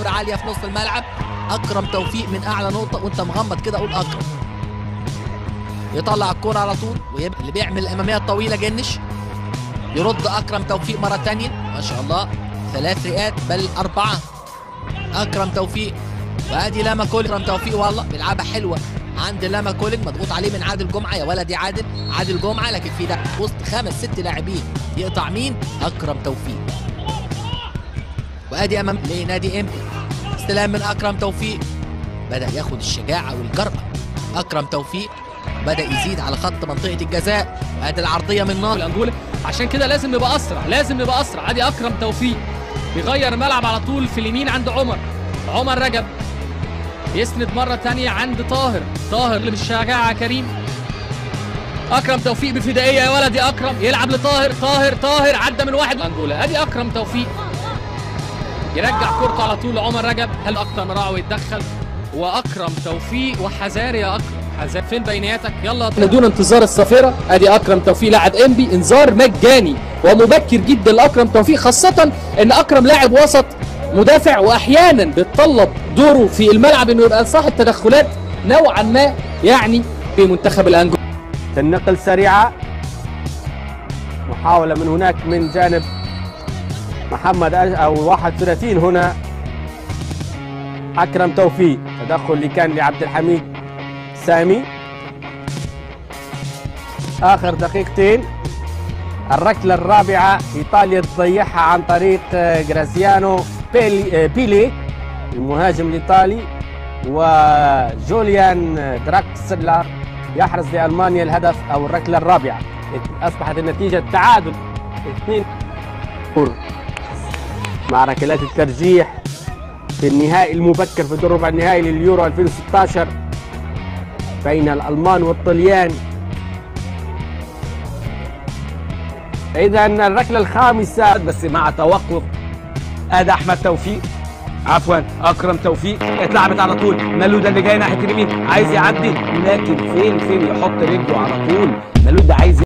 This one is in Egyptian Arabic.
كرة عالية في نص الملعب، اكرم توفيق من اعلى نقطة وانت مغمض كده قول اكرم. يطلع الكرة على طول، ويبقى اللي بيعمل الامامية الطويلة جنش. يرد اكرم توفيق مرة ثانية، ما شاء الله 3 رئات بل 4. اكرم توفيق وادي لاما كولينج. اكرم توفيق والله بيلعبها حلوة عند لاما كولينج، مضغوط عليه من عادل جمعه. يا ولدي عادل، عادل جمعه، لكن في ده وسط 5 6 لاعبين يقطع مين؟ اكرم توفيق. وادي امام لنادي امبي، استلام من اكرم توفيق، بدا ياخد الشجاعة والجرأه. اكرم توفيق بدا يزيد على خط منطقة الجزاء، وادي العرضية من نار الانجوله. عشان كده لازم نبقى اسرع، لازم نبقى اسرع. ادي اكرم توفيق بيغير الملعب على طول في اليمين عند عمر، عمر رجب يسند مرة ثانية عند طاهر، طاهر اللي بالشجاعه كريم. اكرم توفيق بفدائيه يا ولدي اكرم، يلعب لطاهر، طاهر طاهر عدى من واحد انجولا. ادي اكرم توفيق يرجع كورته على طول لعمر رجب. هل اكتر مراعي ويتدخل؟ واكرم توفيق وحذاري يا اكرم، حذاري فين بينياتك؟ يلا دون انتظار الصافره. ادي اكرم توفيق لاعب انبي، انذار مجاني ومبكر جدا لاكرم توفيق، خاصة ان اكرم لاعب وسط مدافع، واحيانا بيتطلب دوره في الملعب انه يبقى صاحب تدخلات نوعا ما يعني في منتخب الانجولا. النقل سريعة، محاولة من هناك من جانب محمد او 31 هنا اكرم توفيق، تدخل اللي كان لعبد الحميد سامي. اخر دقيقتين، الركله الرابعة ايطاليا تضيعها عن طريق جرازيانو بيلي المهاجم الايطالي، وجوليان دراكسلر يحرز لالمانيا الهدف او الركله الرابعة. اصبحت النتيجة التعادل 2 مع ركلات الترجيح في النهائي المبكر في دور ربع النهائي لليورو 2016 بين الألمان والطليان. إذا الركلة الخامسة بس مع توقف ادي احمد توفيق، عفوا اكرم توفيق، اتلعبت على طول. مالودا اللي جاي ناحية اليمين عايز يعدي، لكن فين يحط رجله على طول. مالودا عايز